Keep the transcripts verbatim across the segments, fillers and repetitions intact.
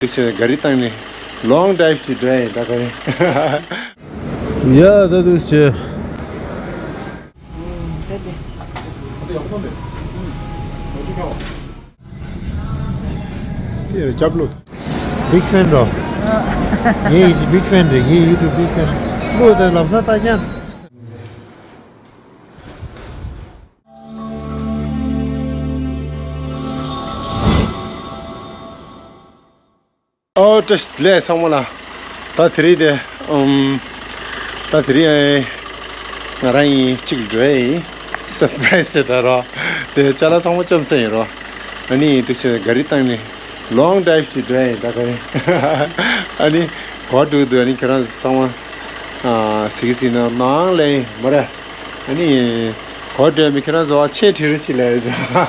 དེ་ཚོ་ག་རི་བཏང་ནས་ལོང་ཌའིབ་ཅིག་འགྲོ་ཡ་ཡིན་ད་ག་རི། ཡ་ད་དུ་ཆེ། ཡ་སྐྱབས་ལོ། བིག་ཕེན་རོ། ངའི་ཡིད་ཀྱི་བིག་ཕེན་རེད། ངའི་ཡུ་ཊུབ་བིག་ཕེན། ལོ་དེ་ལབ་ས་ལྟ་ཀྱང་། ཨོ་བཀྲ་ཤིས་བདེ་ལེགས་ཚང་མ་ལ། ད་དེ་རིང་དེ་ཨམ། ད་དེ་རིང་ཨེ། ང་རང་ཡིན་གཅིག་འགྲོ་ཡ་ཡིན། སར་པ་རའི་སི་བྱས་ད་རོགས། དེ་ཅ་ལག་ཚང་མ་བཅོམ་ས་ཡིན་རོགས། ཨ་ནི་དུ་ཆེ་ག་རི་བཏང་ནས་ལོང་ཌའིབ་ཅིག་འགྲོ་ཡ་ཡིན་ད་ག་རི། ཨ་ནི་གོ་འགྲོ་གི་འདུག་ཨ་ནི་ཁྱེད་རང་ཚང་མ་ཨ་གཟིགས་གཟིགས་ན་ནང་ལ་ཡིན་མ་རེད། ཨ་ནི། གོ་སྒྲོལ་མི་ཁྱེད་རང་ཚོ་ཆེ་ཁྲི་རི་ཞིག་ལས་བྱུང་།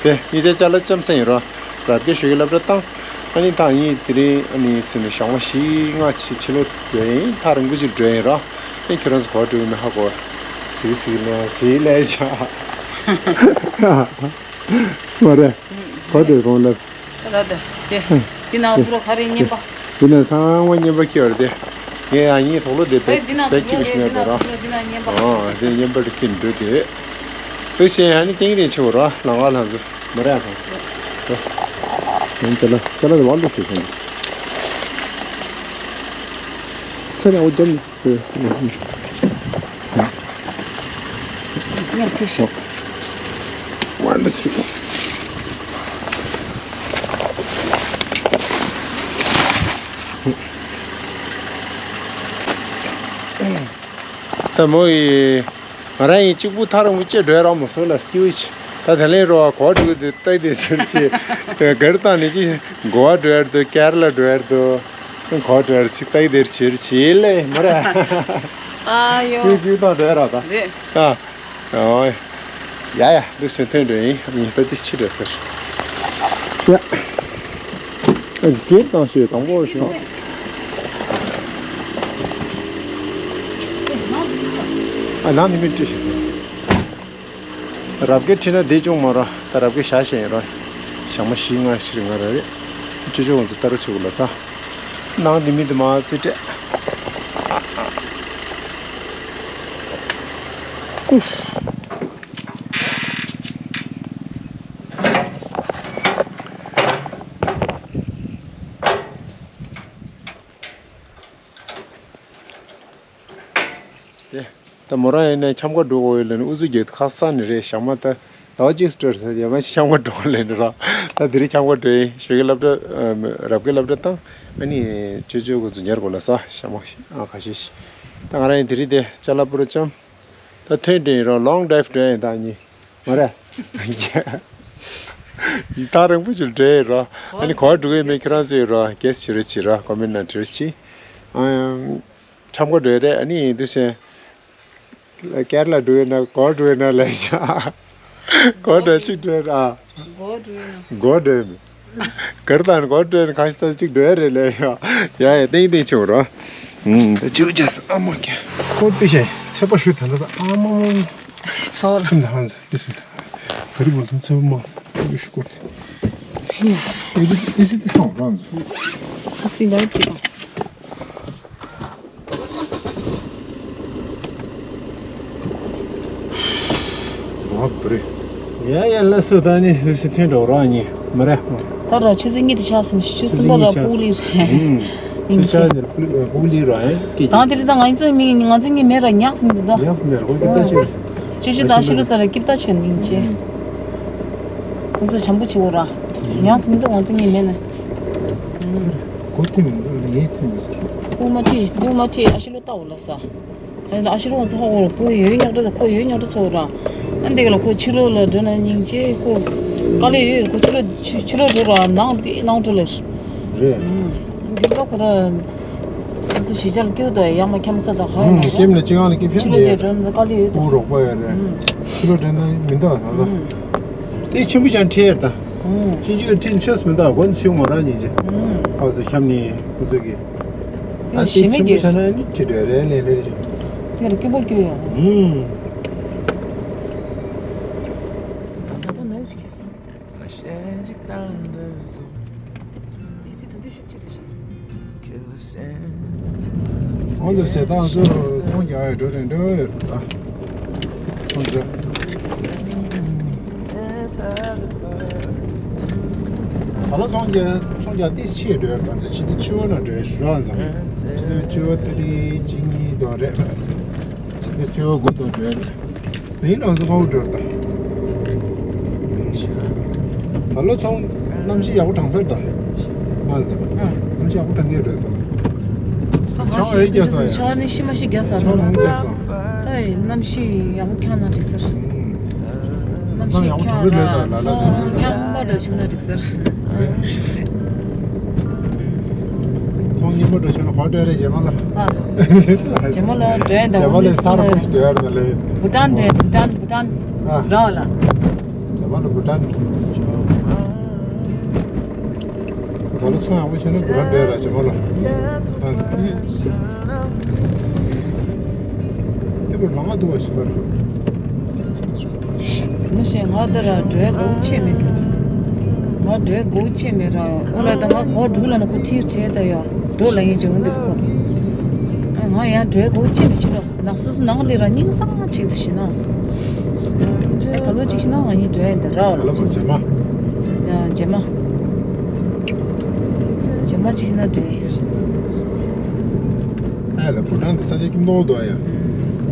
དེ་ཉིད་ཆ་ཅ་ལག་ལྕམ་སེང་ཡིན་རོ། རབ་རྒྱས་ཞུ་གི་སློབ་གྲྭ་བཏང་། ཨ་ནི་ཐག་ཉིད་དེ་རིང་ཨ་ནི་ཟིན་ནས་ཞག་མ་བཞི་ལྔ་ཕྱི་ཕྱི་ལོགས་འགྲོ་ཡིན། ཐག་རིང་པོ་ཅིག་འགྲོ་ཡིན་རོ། ཨ་ཁྱེད་རང་ཚོ་གོ་སྒྲོལ་མི་ཧ་གོ། ཟིག་ཟིག་ལས་བྱེད་ལས་བྱ། མ་རེད། གོ་སྒྲོལ་གོང་ལ། ད་ད་དེ། འདི་ནང་དུ་རོ་ག་རེ་རྔན་པ། འདི་ནང་ཚང་མ་རྔན་པ་ཁྱེར་བར་དེ། ངས་ཡང་ངའི་དོགས་ལོ་དེ་བེད་བེད་ཅིག་གི་ཤི་ནས་དེ་རོ། འདི་ནང་རྔན་པ། ཨོ་དེ་རྔན་པ་དེ་ཁྱེར་འགྲོ་དེ། དེ་བཞིན་ཡང་ནི་ཏིང་ཏིང་ཆེ་བོ་རོ་ལང་ཀ་ལང་ཚོ་མ་ར་ཡ་ཁང་། ཡང་ཅ་ལག་ཅ་ལག་དེ་བར་ལོ་ཞེས་ཤིང་། ཚེ་ར་འོ་རྒྱབ། ད་མོ་ཡི་ང་རང་ཡི་གཅིག་པུ་ཐག་རིང་པོ་བཅད་འགྲོ་ཡ་རང་མ་སོང་ལ་སྐྱིད་པོ་ཆེ། ད་དེ་ལན་རོ་གོ་འགྲོ་དེ་ལྟ་དེ་ཟེར་ཆེ། གར་བཏང་ནས་ཅི་གོ་བ་འགྲོ་ཡར་དུ་ཀེར་ལ་འགྲོ་ཡར་དུ། ཁོ་འདྲ་ཅིག་ལྟ་ཡི་དེར་ཕྱིར་བྱེད་ལེ་མ་ར། ཨ་ཡོ། ཀྱུ་ཀྱུ་དང་འདྲ་ར་ད། རེད། ཨ། ཨོ། ཡ་ཡ་འདུག་སེ་ཐོན་འདྲ་ཡིན། ངས་ད་འདི་ཕྱི་འདྲ་ཟེར། ཡ། ཨ་གེབ་དང་ཞེས་དང་པོ་ཞིག་ཨ་ནང་ནི་མི་བྲིས་ཤིག་རབ་དགའ་ཁྲིད་ན་བདེ་ཅུང་མ་ར། ད་རབ་དགའ་བཞག་བཞིན་ཡིན་ར། ཞག་མ་བཞི་ལྔ་ཕྱིར་ང་ར་རེད། ཅོ་ཅོ་ང་ཚོ་ལྟ་རུ་བྱེད་དགོས་ལ་ས། ནང་དེ་མི་དེ་མ་རྩིས་སྤྲད། ཀུ། དེ། ད་མོ་རང་ཡིན་ན་འཁྱམ་ག་འགྲོ་དགོས་ཡོད་ལབ་ནས་ཨུ་ཚུགས་རྒྱག་ཁ་སང་ནས་རེད། ཞག་མ་ད་ཟླ་བ་གཅིག་སྤྲོད་ཟེར་ཡ་མ་འཁྱམ་ག་འགྲོ་ལབ་ནས་ར། ད་དེ་རིང་འཁྱམ་ག་འགྲོ་ཡིན་ཞུ་གི་སློབ་གྲྭ་རབ་དགའི་སློབ་གྲྭ་བཏང་ཨ་ནི་ཅོ་ཅོ་ཁོ་ཚོ་ཉར་དགོས་ལ་ས་ཞག་མ་ཨ་ཁ་ཤས་ཤིག་ད་ང་རང་ཡིན་དེ་རིང་དེ་ཅ་ལག་པུ་ར་ཅམ་ད་ཐོན་དྲན་ཡིན་ར་ལོང་ཌའིབ་འགྲོ་ཡིན་ད་གཉིས་མ་ར། ད་རིང་པོ་ཅིག་འགྲོ་ཡིན་ར་ཨ་ནི་གོ་འགྲོ་གི་མེད་ཁྱེད་རང་ཚོ་ཡིན་ར་གེ་སི་བྱེད་ར་བྱེད་ར་ཀོ་མེན་ན་བྲིས་ཅི། འཁྱམ་ག་འགྲོ་རེད་ཨ་ནི་ཡིན་དུས་ཟེར། ཀེར་ལ་འགྲོ་ཡོད་ན་གོ་འགྲོ་ཡོད་ན་ལས་ཡ། གོ་འགྲོ་གཅིག་འགྲོ་ཡོད་ན། གོ་འགྲོ་ཡོད་ན། གོ་འགྲོ་ཡོད་ན། གར་དང་གོ་འགྲོ་ཡོད་ན་གང་ཞིག་ད་གཅིག་འགྲོ་ཡ་རེད་ལས་ཡ། ཡ་ཡ་ཏིང་ཏིང་ཆུང་རོ། ཨུམ་ད་ཅུ་ཅེས་ཨ་མ་ཀྱ། ཁོ་པི་ཤེ་ཚེ་པ་ཞུ་ད་ལ་ད་ཨ་མ་མ། ཚོར། སེམས་ད་ཧང་ཟེར་སེམས་ད། ག་རི་བོ་ད་ཚེ་པ་མ་ཡུ་ཤུ་ཀོ་ཏི། ཨེ་སི་ཏི་སང་རང་ཟེར། ཨ་སི་ལ་ཏི་ད། ཡ་ཡ་ལ་སོ་ད་ནི་ཧུ་སི་ཐེན་འགྲོ་ར་ཉི་མ་ར། ད་ར་ཆུ་ཚོད་གཉིས་དེ་ཆགས་སོང་། ཆུ་ཚོད་གསུམ་པ་ལ་སྤུག་ལི་རེད། ཆུ་ཆགས་ནི་སྤུག་ལི་ར་ཡིན་ཀི། ད་དེ་རིང་ད་ང་ཚོ་མི་ང་ཚོ་གཉིས་མེད་ར་ཉག་སོང་འདུག་ད། ཉག་སོང་མེད་ར་ཁོ་ཀི་ད་ཆུ། ཆུ་ཆུ་ད་ཤི་རུ་ཚ་ར་ཀི་ད་ཆུ་ནིང་ཆེ། ཁོ་ཚོ་བྱམས་པོ་བྱེད་འོ་ར། ཉག་སོང་འདུག་ང་ཚོ་གཉིས་མེད་ན། ཁོ་ཐེམ་ངས་ཐེམ་ཟེར། སྤུག་མ་ཁྲིད་སྤུག་མ་ཁྲིད་ཨ་ཤི་ལོ་ལྟ་འོ་ལ་ས། ག་ལ་ཨ་ཤི་རོང་ཚ་ཧོ་ར་ཁོ་ཡོད་ཉག་ཏྲ་ཁོ་ཡོད་ཉག་ཏྲ་ཚ་ཧོ་ར། ཨ་འདི་ག་ལ་ཁོ་ཕྱི་ལོགས་ལ་འགྲོ་ན་སྙིང་རྗེ་ཁོ། དཀའ་ལས་ཡོད་ཁོ་ཕྱི་ལོགས་ཕྱི་ཕྱི་ལོགས་འགྲོ་ར་ནང་པའི་ནང་འགྲོ་ལེ། རེད། འདི་ལོ་ཁོ་ར། སོ་སོ་གཞིས་ཆགས་ལ་སྐྱོ་དོ་ཡང་མ་འཁྱམ་ས་དང་ཧ་ཡང་ཁྱིམ་ལ་ཅི་གང་ལ་སྐྱིད་ཕྱིར་ཕྱི་ལོགས་དེ་འགྲོ་ན་དཀའ་ལས་ཡོད་དོ། རོགས་པ་ཡོད་རེད། ཕྱི་ལོགས་འགྲོ་ན་མི་འདུག་ད་ད། དེ་ཆེན་པོ་ཅང་ཁྲེལ་ད། ཆེན་ཆུ་ཁྲིམས་ཆོས་མི་འདུག་གོ་ཚུལ་མོ་རང་ཉིད་ཅེ། ཨ་ཚོ་འཁྱམ་ནི་ཁོ་ཚོ་གི། ཨ་ཞེ་མེད་ཀྱི། ཨ་ཞེ་མེད་ཀྱི། ཨ་ཞེ་མེད་ཀྱི། ཨ་ཞེ་མེད་ཀྱི། དེ་ལ་སྐྱོ་པོ་སྐྱོ་ཡོང་། ཨུམ། ད་པོ་ནག་ཅིག་ཁེས། ཨེ་སི་ད་དུང་ ཨོ་ལེ་ཟེར་སྟངས་ཚོ་ཚོང་རྒྱག་ཡ་འགྲོ་རན་འགྲོ་ཡོད་རེད་ད། ཚོང་རྒྱག་ད་ལོ་ཚོང་རྒྱག་ཚོང་རྒྱག་ཏིས་ཆེ་འགྲོ་ཡོད་རེད་ད། ཚོ་ཕྱི་དུས་ཕྱི་བོ་ན་འགྲོ་ཡ་ཞུ་ར་ཙང་། ཕྱི་དུས་ཕྱི་བོ་ཏི་རི་གཅིག་གཉིས་དོ་རེད། ཕྱི་དུས་ཕྱི་བོ་དགུ་དོ་འགྲོ་ཡ་རེད། དེའི་ལོ་ཚོ་ཧོ་འགྲོ་ད། ད་ལོ་ཚོང་གནམ་གཤིས་ཡག་པོ་གྲང་སར་ད། མ་ཟེར། གནམ་གཤིས་ཡག་པོ་གྲང་གི་རེད་ད། ཆང་ཨེ་རྒྱག་ས་ཡ། ཆང་ནི་ཤི་མ་ཤི་རྒྱག་ས་ད་ཆང་ལ། ལོང་རྒྱག་ས། ད་ཡི་གནམ་གཤིས་ཡག་པོ་ཁྱང་ན་འགྲིག་སར། གནམ་གཤིས་ཁྱང་ན་ཚོང་ཁྱང་མ་འགྲོ་བྱུང་ན་འགྲིག་སར། ཚོང་ཉིན་མོ་འགྲོ་བྱུང་ན་ཧོ་འགྲོ་རེད་རྗེས་མ་ལ། རྗེས་མ་ལ་འགྲོ་ཡ་ད། རྗེས་མ་ལ་སར་པོ་ཞིག་འགྲོ་ཡ་ད་ལེ། བུ་ཏན་འགྲོ་ཡ་བུ་ཏན་བུ་ཏན། ཨ། ར་བ་ལ། ད་བ་ལ་བུ་ཏན། ད་ལོ་ཚོང་ཡག་པོ་བྱས་ན་བུ་ཏན་འགྲོ་ཡ་ར་ཇེ་མོ་ལ། ཨ། དེ་བུ་ལ་ང་འདུག་བ་ཞིག་པར། ཟི་མ་ཤེས་ང་ད་ར་འགྲོའི་སྒོ་ཕྱེ་མེད་གི། ང་འགྲོའི་སྒོ་ཕྱེ་མེད་ར་ཨོ་ལ་ད་ང་གོ་འགྲུག་ལ་ན་ཁོ་ཁྲིར་བྲལ་ད་ཡ། འགྲོ་ལ་ཡིན་ཅི་འོང་འདུག་གོ། ང་ཡང་འགྲོའི་སྒོ་ཕྱེ་མེད་ཅི་ལོ། ནག་སོ་སོ་ནང་ལས་ར་སྙིང་སང་ཅིག་ཏུ་ཤི་ན། ད་ལོ་ཅིག་ཤི་ན་ང་གཉིས་འགྲོ་ཡ་འདི་ར་བ་ལ་ལ་ཅིག་བུ་རྗེས་མ། རྗེས་མ། རྗེས་མ་ཅིག་ཤི་ན་འགྲོ་ཡ། ཨ་ལ་བུ་ཏན་གྱི་ས་ཆ་ཁྱིམ་ནོར་དོ་ཡ།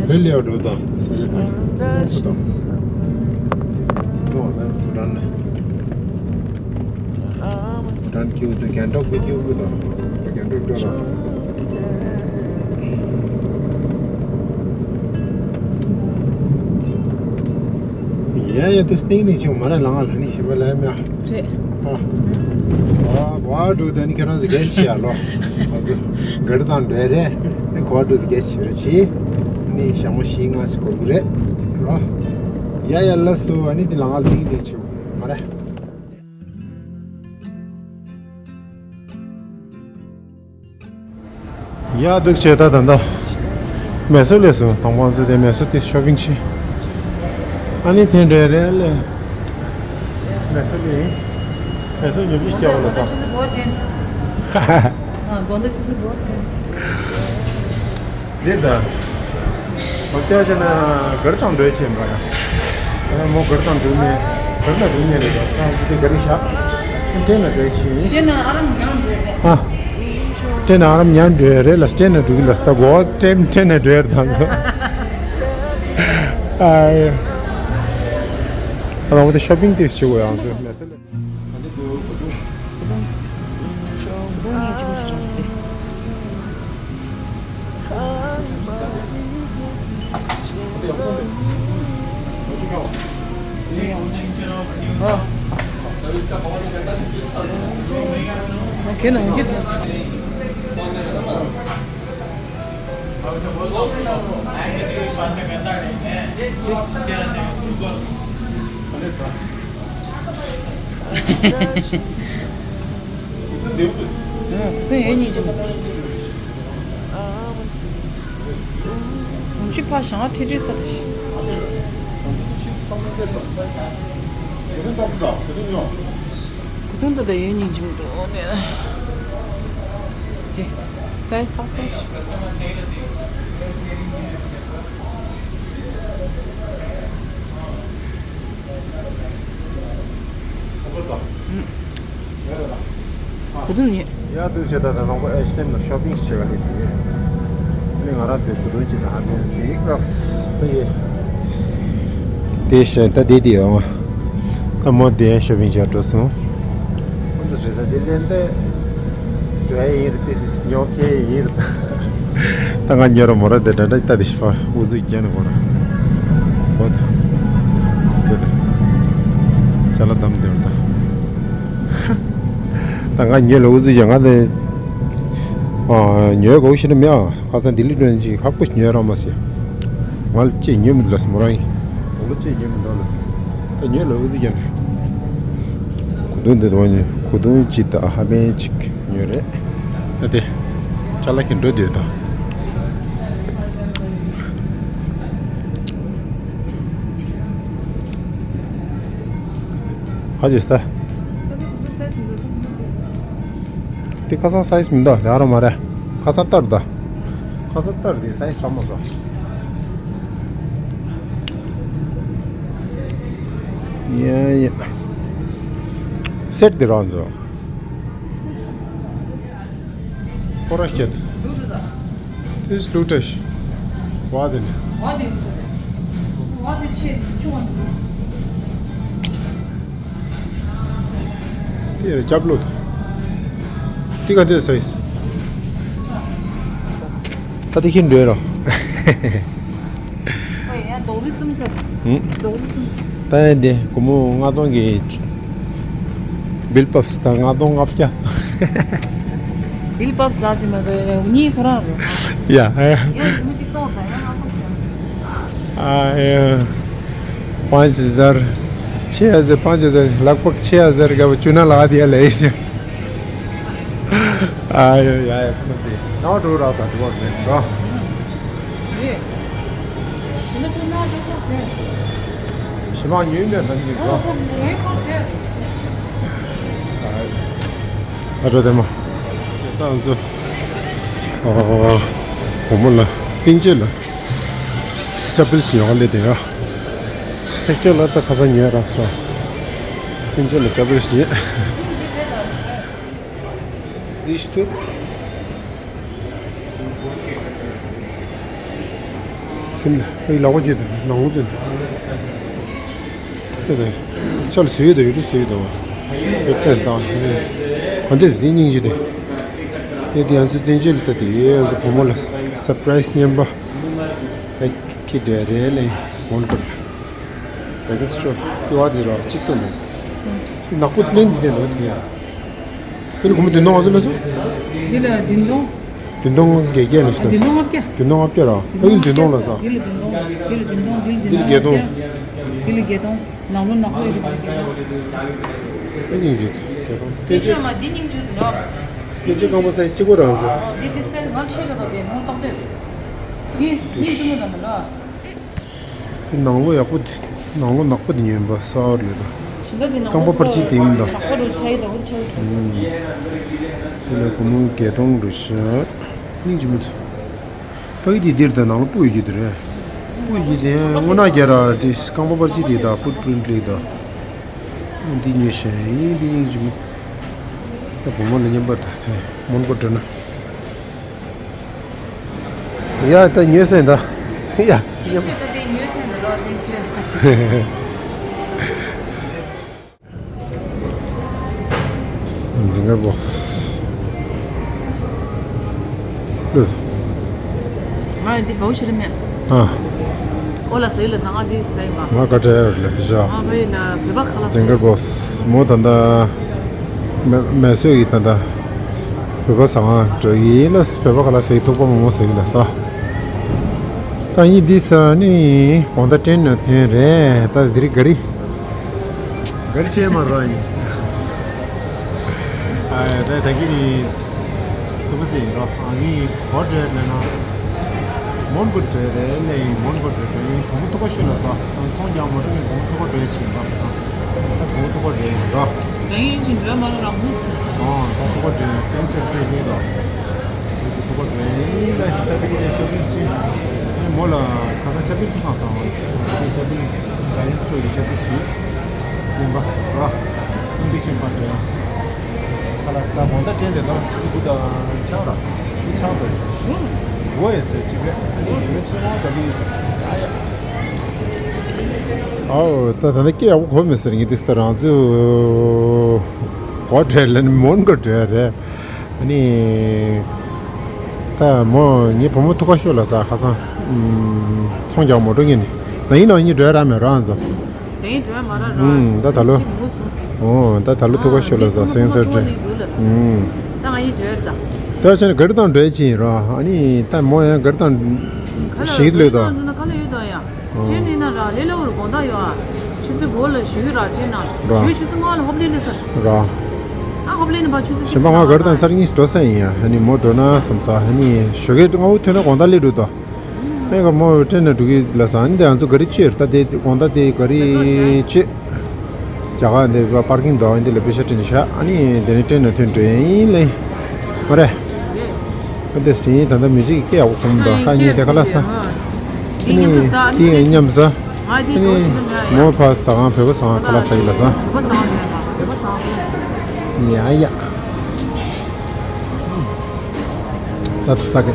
བེ་ལེ་ཡ་འགྲོ་དང་ས་ཆ་ཁྱིམ་ནོར་དང་། ནོར་ལ་བུ་ཏན་ནས། བུ་ཏན་ཁྱིའུ་དུ་རྒྱན་གྲོགས་ཀྱི་ཁྱིའུ་དང་རྒྱན་གྲོགས་འགྲོ་ལ། ཡ་ཡ་དུ་སྟེང་ནས་ཆེ་མ་ར་ལང་ལ་ནི་ཞིབ་པ་ལ་མ། རེད། ཨ། ཨ་གོ་འགྲོ་དེ་ནི་ཁྱེད་རང་ཚོ་གལ་ཆེ་ཡ་ལོ། ང་ཚོ་གར་དང་འདྲ་རེད། ནི་གོ་འགྲོ་དེ་གལ་ཆེ་རེད་ཆེ། ནི་ཞག་མོ་བཞི་ལྔ་ཞིག་འགོར་གི་རེད་ལོ། ཡ་ཡ་ལ་སོ་ཨ་ནི་དེ་ལང་ལ་སྟེང་ནས་ཆེ་མ་ར། ཡ་འདུག་བྱས་ད་ད་ད། མེ་སོ་ལས་སོང་དང་པོ་ང་ཚོ་དེ་མེ་སོ་དེ་ཤོ་པིང་བྱས། ཨ་ནི་དེ་འདྲ་རེད་ལས། མེ་སོ་ལས། མེ་སོ་ཉོ་རྒྱུ་སྐྱེ་བ་ལ་ས། འདི་ད། ཧོ་ཏེལ་ཅེ་ན་གར་དང་འགྲོས་ཆེན་པ་ཡ། མོ་གར་དང་འགྲོས་ནས་གར་ན་འགྲོས་ནས་རེད་ད། ས་འདི་གར་ཤག་ཏྲེན་ན་འགྲོས་ཆེན། ཨ། ཏྲེན་ན་ཨ་རམ་ཉང་འགྲོས་རེད་ལ་སྟེ་ན་འགྲོ་གི་ལ་སྟ་གོ་ཏྲེན་ཏྲེན་ན་འགྲོ་ཡར་དང་སོ། ཨ་ཡེ། ཨ་ལ་འོ་དེ་ཤོ་པིང་ཏིས་ཆེ་གོ་ཡང་ཚོ་མེ་སེ་ལེ། ཁོ་ཡོད་ཉིན་ཅིག་མ། ངོམ་ཤི་ཕ་ཞང་ཁྲི་ཁྲི་ས་རེ། གོ་དུང་ད་ད་ཡོད་ཉིན་ཅིག་མ་འདུག་ནས། ཨེ། སའི་ཐག་པ། གོ་དུང་ཉོས། ཡ་དུ་བྱེད་ད་ད་རང་པོ་ཨེ་ཤི་ནེམ་ལ་ཤོ་པིང་བྱེད་ག་ནི་དེ། ནི་ང་རང་དེ་གོ་དུང་ཅི་ད་ཧ་མེན་ཅིག་ལ་དེ་ཡེ། དེ་བྱས་ད་དེ་དེ་ཡོང་། ད་མོ་དེ་ཤོ་པིང་བྱ་འགྲོ་སོང་། ཁོང་ཚོ་བྱེད་ད་དེ་ལེན་ཏེ། འགྲོ་ཡ་ཡིན་རེད་དེ་སི་ཉོ་མཁན་ཡིན་རེད། ད་ང་ཉོ་ར་མོ་ར་དེ་འདྲ་འདྲ་ལྟ་དེ་ཤི་པ་འུ་ཚོ་རྒྱན་ནས་གོ་ར། འོ་ད། དེ་དེ། ཅ་ལག་དམ་དེ་ར་ད། ད་ང་ཉོ་ལ་འུ་ཚོ་རྒྱན་ང་དེ། ཨ་ཉོ་གོ་ཤི་ནི་མེད་ཨ། ཁ་སང་ལྡི་ལི་འགྲོ་ནས་ཅིག་ཁག་པོ་ཞིག་ཉོས་རང་མ་ཟེར། ང་ལ་ཅིག་ཉོས་མི་འདུག་ལ་སི་མོ་རང་ཡིན། ང་ལ་ཅིག་ཉོས་མི་འདུག་ལ་སི། ད་ཉོས་ལ་འུ་ཚོ་རྒྱན། གོ་དུང་འདི་དང་ཉོས། གོ་དུང་ཅིག་ད་ཧ་པན་ཅིག་ཉོས་རེད། ད་དེ། ཅ་ལག་གི་འགྲོ་འདོད་ད། ཁ་ཅིག་ས། དེ་ཁ་སང་སའི་ཛི་མི་འདུག་དེ་ཨ་རོ་མ་རེད། ཁ་སང་ལྟར་ད། ཁ་སང་ལྟར་དེ་སའི་ཛི་རག་མ་སོང་། ཡ་ཡ། སེཊ་དེ་རང་ཚོ། སྐོར་ར་སྐྱེད། དེ་ལུ་ཏེ་ཤི། བ་དེ་ནི། བ་དེ་ཆེ་ཆུང་བ། དེ་རྒྱབ་ལོ། དེ་ག་དེ་སའི་ཛི། ད་དེ་ཁྱེར་འགྲོ་རོགས། ཨོ་ཡ། རྡོག་རིལ་གསུམ་བྱས། ཨུ། རྡོག་རིལ་གསུམ། ད་ཡ་དེ་སྒོར་མོ་ལྔ་སྟོང་གི་བིལ་པབ་སི་དང་ལྔ་སྟོང་ལྔ་བརྒྱ། བིལ་པབ་སི་ལ་ཞིག་མ་གཏོགས་གཉིས་ཁོ་རང་རེད། ཡ་ཨ་ཡ། ཡང་སྒོར་མོ་གཅིག་གཏོང་དང་ཡང་ལྔ་སྟོང་བྱས། ཨ་ཡ། पाँच हज़ार, छः हज़ार, पाँच हज़ार, लगभग छः हज़ार का चूना लगा दिया ले। ཨ་ཡ་ཡ་ཡ། སུ་མ་ཟེར། ནང་འགྲོ་ར་ས་འགྲོ་བར་མེད་ར། རེད། ཞི་མ་ཉོས་ནས་ད་ནི་ར། ཨ་འགྲོ་དེ་མ། ད་ང་ཚོ། ཨ། བུ་མོ་ལ་སྟེང་ཆེ་ལ་ཅ་པིལ་ཞིག་ཡོང་ལེ་དེ་ཡ། ཐེག་ཆེ་ལ་ད་ཁ་སང་ཉོས་ར་སོ། སྟེང་ཆེ་ལ་ཅ་པིལ་ཞིག་འདི་ཞིག་ཐུབ། སེམས་ལ་ཨེ་ལག་པ་བྱེད་དང་ནང་ལོགས་དེ། དེ་དེ་ཆ་ལ་བཟོས་ཡོད་དང་ཡོད་དུ་བཟོས་ཡོད་དང་། ཡོད་དེ་དང་དེ་ག་འདི་དེ་སྙིང་རྗེ་དེ། དེ་དེ་ང་ཚོ་སྟེང་ཆེ་ལ་ལྟ་དེ་ཡོད། ང་ཚོ་བུ་མོ་ལ་སར་པ་རའི་སི་རྔན་པ་ཨེ་ཁྱི་འདྲ་རེད་ལེ། མོན་གྷོ་རེད། རེད་ཤོ་ཀི་བ་དེ་ར་གཅིག་ཏུ་ནས་ནག་པོ་པི་ལེན་འདི་དེ་ལོ་དེ་ཡ། དེ་ནི་སྒོར་མོ་བདུན་སྟོང་ཙམ་ལ་ཟེར། འདི་ལ་བདུན་སྟོང་། བདུན་སྟོང་བརྒྱད་བརྒྱད་ལ་ཟེར། བདུན་སྟོང་ལྔ་བརྒྱ། བདུན་སྟོང་ལྔ་བརྒྱ་ར། ཨ་ཡིན་བདུན་སྟོང་ལ་ཟེར། འདི་ལ་བདུན་སྟོང་། འདི་ལ་བདུན་སྟོང་། འདི་ལ་བདུན་སྟོང་བརྒྱད་བརྒྱ། འདི་ལ་བརྒྱད་སྟོང་། ནང་ལོ་ནག་པོ་ཡོད་དེ་བརྒྱད་སྟོང་། ཨ་ཡིན་བརྒྱད་སྟོང་། དེ་ཆོས་མ་འདི་སྙིང་རྗེ་དུ་ནོ། དེ་ཆོས་རྐང་པ་སའི་ཛི་གཅིག་པོ་རང་ཟེར། འདི་དེ་སའི་ཛི་ང་ཆེ་དྲགས་དེ་མོ་བཏང་དེ། འདི་སྙིང་རྗེ་མོ་དང་མི་ལ། དེ་ནང་ལོ་ཡག་པོ་དེ། ནང་ལོ་ནག་པོ་དེ་ཉོས་པ་སོར་ལེ་ད། ཞིང་ད་དེ་ནང་རྐང་པ་པར་ཆས་དེ་ཡིན་ད། དྲག་པོ་རུ་ཆ་ཡི་ད་འུ་ཆ་ཡི་ད། ཨུམ། དེ་ལ་སྒོར་མོ་བརྒྱད་སྟོང་རུ་ཤི། སྙིང་རྗེ་མོ་དེ། ཕ་གི་དེ་འདིར་ད་ནང་ལོ་སྤུ་ཡི་གི་དེ་རེད། སྤུ་ཡི་གི་དེ་སྔོ་ནག་རྒྱ་ར་དེ་རྐང་པ་པར་ཆས་དེ་ད་ཕུ་པྲིན་རེད་ད། འདི་ཉོས་ཤ་ཡིན་འདི་སྙིང་རྗེ་མོ། ད་བུ་མོ་ལ་མཉམ་པར་ད་མོན་གྷོ་འགྲོ་ན། ཡ་ད་ཉོས་སེ་ད། ཡ། ཉོས་སེ་ད་དེ་ཉོས་སེ་ད་རོ་དེ་ཆེ། ཛིང་གར་བོག་སི། ལུས། ང་འདི་གའུ་ཤི་རི་མེད། ཨ། ཨོ་ལ་ཟེར་ལ་ཟ་ང་འདི་ཟེར་མ། ང་ཀ་ཏྲ་ལ་ཤ། ང་བའི་ན་བོད་པ་ཁ་ལ་ཛིང་གར་བོག་སི་མོ་ད་ད། མེ་མེ་སོས་ཡི་ད་ད། བོད་པ་ཟ་ང་འགྲོ་ཡི་ལ་བོད་པ་ཁ་ལ་ཟེར་ཐུག་པ་མོ་མོ་ཟེར་གི་ལ་ས། ད་ཡིན་འདི་ས་ནི་གོང་ད་ཏྲེན་ན་ཐོན་རེད། ད་དེ་རིང་ག་རི། ག་རི་ཁྲལ་མ་རག་ཡིན། ཨ་ད་ད་གི་ནི་ཚུགས་པ་ཟིན་རོ། ཨ་ནི་གོ་འདྲེ་ནས་ན་མོན་གོ་འདྲེ་རེད་ལེ། མོན་གོ་འདྲེ་འདྲེ་ཡིན། གོང་ཐུག་པ་ཤོད་ལ་ས། ཚོང་རྒྱག་མ་འགྲོ་ནི་གོང་ཐུག་པ་འདྲེ་ཕྱིན་པ་ས། ད་གོང་ཐུག་པ་འདྲེ་ཡིན་རོ། ད་ཡིན་ཕྱིན་འདྲེ་མ་རག་རང་མུས། ཨོ་ད་ཐུག་པ་འདྲེ་སེམས་སེམས་འདྲེ་ཡིན་རོ། ཐུག་པ་འདྲེ་ཡིན་ལ་ཞིག་ད་ད་གི་ནི་ཤོ་པིང་ཕྱིན། ཨ་ནི་མོ་ལ་ཁ་སང་ཆ་པིང་ཕྱིན་མ་སོང་བ་ཡིན། ཆ་པིང་ད་ཡིན་ཤོ་ཡི་ཆ་པིང་ཞིག་ཡིན་པ་ར། ཨིན་པི་ཤིན་པ་འདྲ། ཁ་ལ་ས་མོ་ད་དྲན་དེ་དང་ཚུ་གུ་དང་ཆང་ར། མི་ཆང་དང་ཞུ་ཞུ། འོ་ཡ་ཟེར་ཅིག་རེད། ཨ་ནི་ཞུ་ཚུ་མོ་ད་མི་ཡིན་ཟེར། ཡ་ཡ། ཨའོ་ད་ད་ནི་སྐད་ཡག་པོ་གོ་མེད་ཟེར། ངས་དེ་ལྟར་རང་ཚོ་གོ་འདྲ་ལ་ནི་མོན་གོ་འདྲ་རེད། ཨ་ནི། ད་མོ་ངའི་བུ་མོ་ཐུག་པ་ཤོད་ལ་ས་ཁ་སང་། ཚོང་རྒྱག་མོ་འགྲོ་ངེས་ནི། ན་ཡིན་ན་ཡིན་འགྲོ་ཡ་ར་མེད་རང་ཚོ། དེ་ཡིན་འགྲོ་ཡ་མ་ར་ར། ཨུམ་ད་ད་ལོ། ཅིག་ངུ་སོང་། ཨོ་ད་ད་ལོ་ཐུག་པ་ཤོད་ལ་ས་སེང་སར་འགྲོ། ཨུམ། ད་ང་ཡིན་འགྲོ་ཡ་ར་ད། ད་ཆ་ནི་ག་རི་དང་འགྲོ་ཡ་ཅི་ཡིན་ར། ཨ་ནི་ད་མོ་ཡང་ག་རི་དང་ཞིག་ལོས་དང་། ཁ་ལ་ཡོད་དང་ཡ། ཨོ། ཁྱེད་ནི་ན་ར་ལེ་ལ་འུར་དགོང་དག་ཡོད་ཨ། ཆུ་ཚོད་དགུ་ལ་ཞུ་གི་ར་ཁྱེད་ན། ར། ཞུ་ཆུ་ཚོད་ལྔ་ལ་ཧོབ་ལེ་ལེ་ས། ར། ཨ་ཧོབ་ལེ་ནི་བ་ཆུ་ཚོད་གཞན་པ་ང་གར་དང་སར་གཉིས་འགྲོ་ས་ཡིན་ཡ། ཨ་ནི་མོ་འགྲོ་ན་བསམ་ས། ཨ་ནི་ཞོགས་ཀས་སྔ་བོ་ཐོན་ན་དགོང་དག་སླེབས་འགྲོ་དོ། ཨེ་ག་མོ་ཏྲེན་ན་འགྲོ་གི་ལ་ས། ཨ་ནི་དེ་ང་ཚོ་ག་རི་ཅེར་ད་དེ་དགོང་དག་དེ་ག་རི་ཅེ། རྒྱ་གར་འདི་པར་ཀིང་དོ་འདི་ལ་པེ་ཤ་ཏྲེན་ཤ། ཨ་ནི་དེ་ནི་ཏྲེན་ན་ཐོན་འགྲོ་ཡིན་ལེ། མ་རེད། ཨ་དེ་སིན་ད་ལྟ་མི་ཚིག་སྐད་ཡག་པོ་གོ་མི་འདུག་ཁ་ཉིན་དེ་ཁ་ལག་ཟ། ཨ་ནི་དེ་མཉམ་དུ་ཟ། ཨ་ནི་མོ་ཕ་ཟ་ཁང་བོད་པ་ཟ་ཁང་ཁ་ལག་ཟ་ཡི་ལ་ཟ། ཡ་ཡ། ཟ་ད་གི།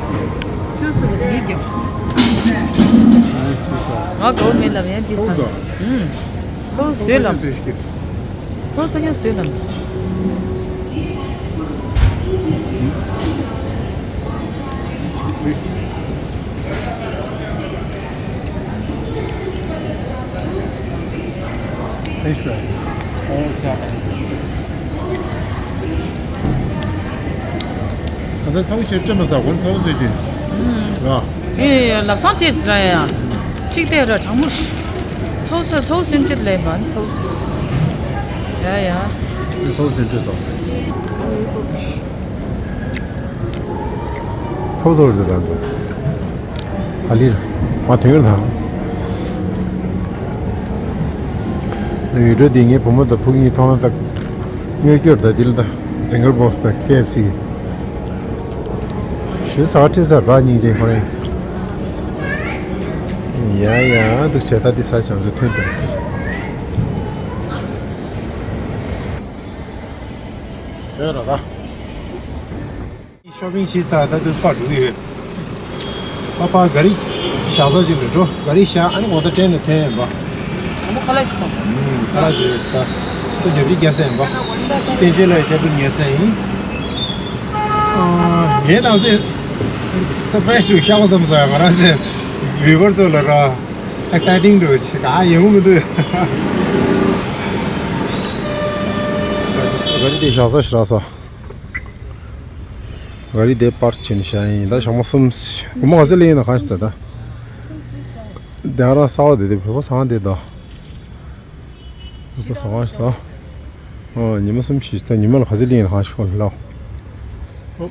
ང་གོ་མེད་ལབ་ཡང་དེ་ཟ། ཨུམ། སོ་སོས་ལབ། སོ་ས་ཀྱང་བཟོས་དང་། ད་ལྟ་ཚ་བོ་ཆེར་སྤྲད་མ་ཟ་གོ་ཚ་བོ་བཟོས་ཀྱི། ར། ཨེ་ལབ་སང་སྤྲད་ཟེར་ཡ། གཅིག་བལྟས་ར་གྲང་མོ། ཚ་བོ་ཚ་ཚ་བོ་སུན་སྤྲད་ལས་མ་ཚ་བོ་སུན། ཡ་ཡ། ཚ་བོ་སུན་སྤྲད་སོང་། ཚོགས་གཙོ་རེད་ད་ཚོ། ཨ་ལི། ང་དོན་ཡོད་དང་། ཡུལ་གྲུ་འདི་ངའི་བུ་མོ་དང་ཕུགས་ཉིད་མཐོང་ན་ད། དངོས་སྐྱོར་ད་འདི་ལ་ད། ཛིང་གར་བོགས་དང་ཀེ་ཨེཕ་སི། ཞུ་ས་ཁྲི་ས་ར་སྙིང་རྗེ་ཁོ་རེ། ཡ་ཡ་འདུག་བྱས་ད་འདི་ས་བྱང་ཚོ་ཐོན་ཏེ། ཡོད་ར་ད། ཤོ་པིང་བྱེད་ས་ད་དུས་ཕར་འགྲོ་གི་ཡོད། ཨ་ཕ་ག་རི་བཞག་ས་ཅིག་ལ་འགྲོ། ག་རི་བཞག་ཨ་ནི་འོ་ད་ཏྲེན་ལ་ཐོན་ཡིན་པ། ཨ་ནི་ཁ་ལག་ཞིག་སོང་། ཨུམ། ཁ་ལག་ཅིག་ཟ། ད་རྒྱབ་ཅིག་རྒྱག་ས་ཡིན་པ། བསྟན་ཆོས་ལ་ཡི་ཆ་དུ་ཉལ་ས་ཡིན། ཨ། ངས་དང་ཚེ་སར་པ་རའི་སི་ཞིག་ཤག་བསམ་སོང་ཡ། ང་རང་ཚེ་བི་ཡུ་ཝར་ཚོ་ལ་ར་ཨེག་སའི་ཊིང་འགྲོ་ཆེ་ག་ཡོང་གི་འདུག་ག་རི་དེ་བཞག་ས་ཞིག་རག་སོང་། ག་རི་དེ་པར་ཕྱིན་བཞག་ཡིན། ད་ཞག་མ་གསུམ། དགོང་མོ་ག་ཚོད་སླེབས་ཡིན་ན་གང་ཞིག་ད་ད། དེ་ང་རང་གསར་པ་དེ་དེ་བོད་པ་ཚང་དེ་ད། བོད་པ་ཚང་ཞིག་ད། ཨོ་ཉི་མ་གསུམ་ཞིག་ད། ཉི་མ་ལ་ག་ཚོད་སླེབས་ཡིན་ན་གང་ཞིག་ཁོ་ལ་ལོ། ཨོ།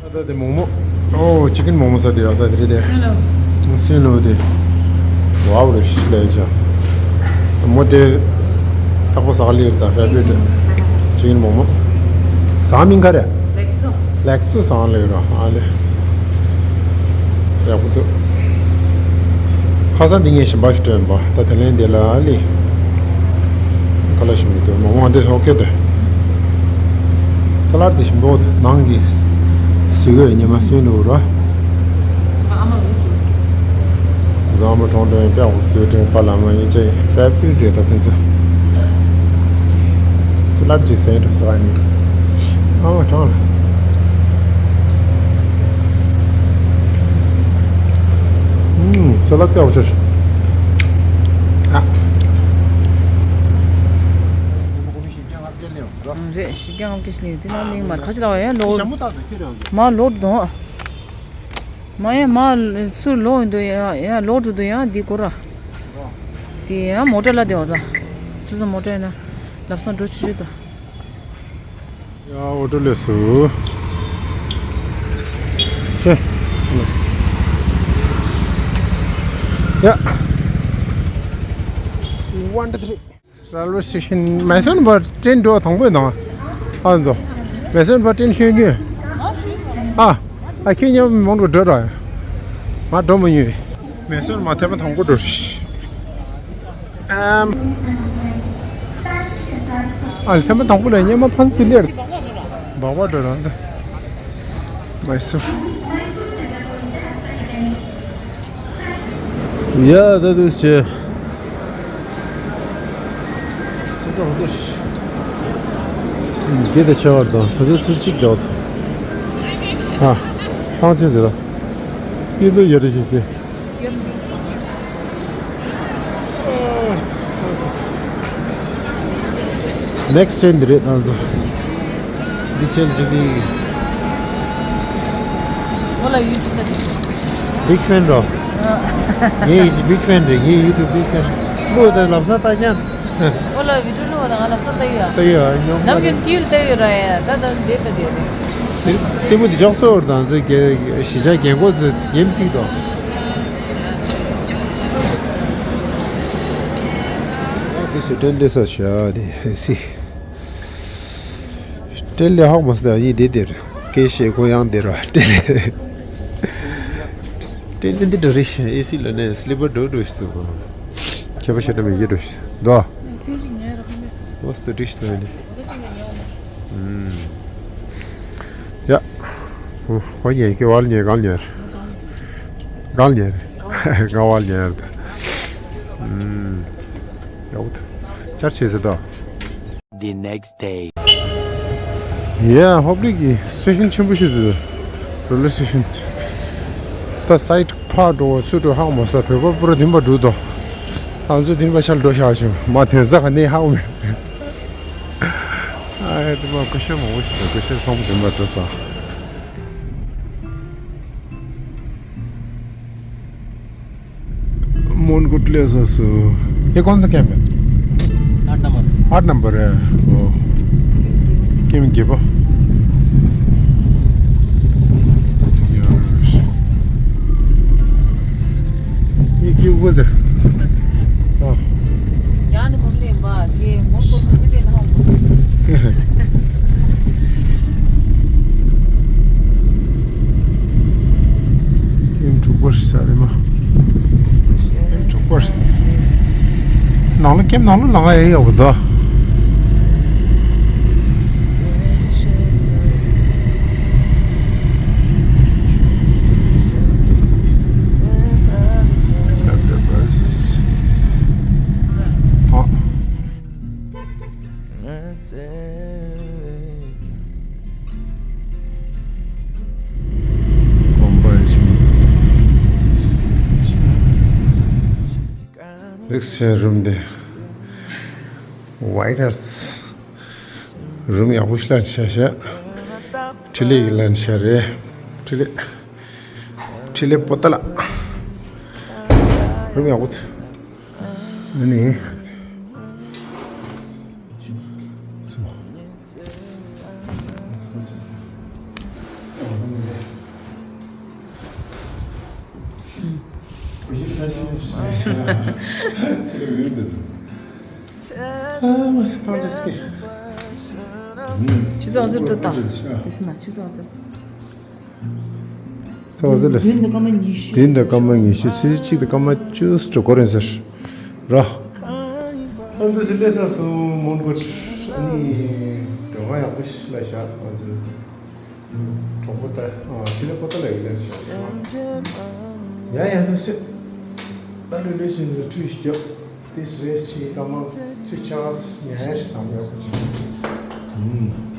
ཨ་ད་དེ་མོག་མོག་ཨོ་ཅི་ཀིན་མོག་མོག་ཟ་དེ་ཡོད་ད་དེ་རེད་དེ། སུན་ལོ་དེ། ཝའོ་རེ་ཤི་ལས་ཅང་། མོ་དེ་ཏག་པོ་ཟ་ལེར་ད་ཕེ་བི་རེད། ཅི་ཀིན་མོག་མོག་ཟ་མིན་ག་རེ། ལེགས་ཚོ་ཟ་ལེར་ར་ཨ་ལེ། ཡག་པོ་འདུག་ཁ་སང་འདི་ངས་ཞིམ་པ་ཞིག་སྤྲད་པ་ད་དེ་ལན་འདི་ལ་ཨ་ལེ། ཁ་ལག་ཞིམ་པོ་འདུག་མོག་མོག་འདི་ཧོ་ཁེ་དེ། ས་ལར་དེ་ཞིམ་པོ་ནང་གི་སུ་གོས་ཉི་མ་སུན་ལུག་ར། ཟམ་པ་གྲོང་དྲན་ཀྱག་སུའི་དྲན་པ་ལ་མ་ཡིན་ཅེ་པའི་པི་རེད་ད་ཕན་ཚུན། ས་ལར་ཅིག་ཟས་འགྲོ་ས་ནི། ཨ་མ་གྲང་ལ། ཨུམ། ས་ལར་ཀྱག་ཆོ་ཤི། ཨ། རེད་ཞི་རྒྱ་ལྔ་བརྒྱ་ལེན་ཡོང་། རེད་ཞི་རྒྱ་ལྔ་བརྒྱ་ཞིག་ལེན་ཡོང་། དེ་ནང་ལེན་མར་ཁ་ཅིག་ལ་བ་ཡང་ལོ། ཞྭ་མོ་ཏག་ཏག་ཁྱེར་ཡོང་། མ་ལོ་དོང་། མ་ཡ་མ་ཚུར་ལོག་ཡིན་དུ་ཡ་ཡ་ལོག་འགྲོ་དུ་ཡ་འདི་གོ་ར། དེ་ཡ་མོ་ཊ་ལ་དེ་བ་ད། སུ་སུ་མོ་ཊ་ཡིན་ན་ལབ་སང་འགྲོ་ཆུ་ཆུ་ད། ཡ་ཨོ་ཊོ་ལས་སུ། ཤེ། ཡ། One, two, three. Railway station. མེ་སོན་བར་ཏྲེན་འགྲོ་དང་པོ་དང་། ཨ་ཛོ། མེ་སོན་བར་ཏྲེན་ཤོད་རྒྱུ། ཨ། ཨ་ཁྱེད་མཉམ་མང་དུ་འགྲོ་ར། ང་འགྲོ་མ་ཡོང་། མེ་སོན་མ་ཐེབས་མ་དང་པོ་འགྲོ། ཨམ། ཨ་ལྷན་པ་དང་པོ་ལ་སྙེ་མ་ཕན་ཚུན་ལེར། སྦག་སྦག་འགྲོ་ར་འདི། མེ་སོན། ཡ་ད་དུ་ཆེ། ཚོ་ཚོ་ཚོ། དགེ་དེ་ཆེ་བར་དང་ད་དུ་ཚོ་གཅིག་འདོད། ཨ། ཐང་ཆེ་ཟེར་ར། ཡེ་ཚོ་ཡོད་རེ་ཞིག་ཟེར། Next train འདི་རེད་ང་ཚོ། འདི་ཆེན་ཅིག་གི། ཨོ་ལ་ཡུ་ཊུབ་ལྟ་གི། Big fan རོ། ཨ། ངའི་ཡིད་ཀྱི་big fan རེད། ངའི་YouTube big fan། ལོ་དང་ལམ་སང་ལྟ་ཀྱང་། ཨོ་ལ་བི་ཌིའོ་ལོ་དང་ང་ལམ་སང་ལྟ་ཡོད། ལྟ་ཡོད་ཨ། ཉོ་ནམ་རྒྱུན་ཊི་ཝི་ལྟ་ཡོད་ར་ཡ། ད་ད་འདི་ལྟ་དེ་རེད། དེ་དེ་མོ་དེ་ཅོག་ཚོ་ར་དང་ཚོ་གི་གཞིས་ཆགས་རྒན་གོག་ཚོ་ཉེམ་ཚིག་དོ། ཨ་དེ་སུ་ཏྲེན་ཏེ་ས་ཤ་དེ་ཧེ་སི། སྤྲེལ་ལེ་ཧོག་མོ་སྟེ་ཡིན་དེ་དེར། སྐད་བཤད་གོ་ཡང་དེར་བ་སྤྲེལ་ལེ། སྤྲེལ་ལེ་འདི་འགྲོ་རེ་ཤི་ཨེ་སི་ལོ་ནས་སི་ལི་པར་འགྲོ་འགྲོ་ཞིག་འདུག་ཁྱད་པར་ཤེས་ན་མི་ཡི་འགྲོ་ཞིག་འདུག་ཨ། ཨོ་སི་ཏུ་འགྲིག་ཞིག་འདུག་ཨ་ནི། ཡ། ཁོ་ཉལ་གི་བལ་ཉལ་གང་ཉལ། གང་ཉལ། ང་བལ་ཉལ་ད། ཡ་འོ་ད། ཅར་ཆེ་ཟེར་ད། The next day. ཡ་ཧོབ་ལི་གི་སི་ཊེ་ཤན་ཆེན་པོ་ཞིག་འདུག་རེལ་ཝེ་སི་ཊེ་ཤན། ད་སའེ་ཌི་ཕར་འགྲོ་བ་ཚུར་འགྲོ་ཧ་གོ་མ་སོང་། བོད་པ་པུ་ར་དེ་འདྲ་འགྲོ་འདུག་ང་ཚོ་དེ་འདྲ་ཆ་ལ་འགྲོ་ཤག་བྱུང་མ་དེ་ཟ་ག་ནས་ཧ་གོ་མེད། ཨ་ཧེ་དེ་མ་ཀུ་ཤུ་མང་པོ་ཞིག་འདུག་ཀུ་ཤུ་ཚང་མ་དེ་འདྲ་འགྲོ་ས། मोनकोट ले सा सो। ये कौन सा कैंप है? आठ नंबर। आठ नंबर है। ओ। किम गेबो। ये क्यों को से? हाँ। यान घूम ले बा, ये मोनकोट को ले ना हम। ཨེམ་དྲུག་པར་ས་རེད་མ། ཨེམ་དྲུག་པར་ས། ནང་ལ་ཀེམ་ནང་ལ་ལང་ཡ་ཡག་པོ་འདུག་ཨ། ལེགས་སེ་རུམ་དེ་ཝའི་ཊར་སི་རུམ་ཡག་པོ་ཞིག་ལ་ཤ་ཤ་ཁྲི་ལེ་ཡི་ལན་ཤ་རེད། ཁྲི་ལེ་ཁྲི་ལེ་པོ་ཏ་ལ་རུམ་ཡག་པོ་འདུག་ཨ་ནི། ཆུ་ཚོད་ཟིག་ཏུ་ད། དེ་སི་མ་ཆུ་ཚོད་ཟིག་ཚོགས་ཟེར་ལ། བདུན་དང་སྐར་མ་ཉི་ཤུ། བདུན་དང་སྐར་མ་ཉི་ཤུ། ཚེས་གཅིག་དང་སྐར་མ་བཅུ་ཙམ་འགོར་ཡིན་ཟེར། ར། ཨ་འདུ་སེ་སླེབས་ས་སོང་མོན་གྷོ། ཨ་ནི་སྒྲོལ་མ་ཡག་པོ་ཞིག་ལ་བཞག་ང་ཚོའི་གྲོགས་པོ་ད་ཨ་ཕྱི་ལ་པོ་ཏ་ལ་ཡིན་ལ་བཞག་ཡ་ཡ་འདུ་སེ། ད་ལོས་ལོས་ཕྱིན་ནས་ཁྲུས་ཤིག་རྒྱབ། དེ་རེས་ཕྱི་སྐར་མ་ཚོས་ཆ་ཉ་ཡར་ཞིག་དང་ཡག་པོ་བྱེད།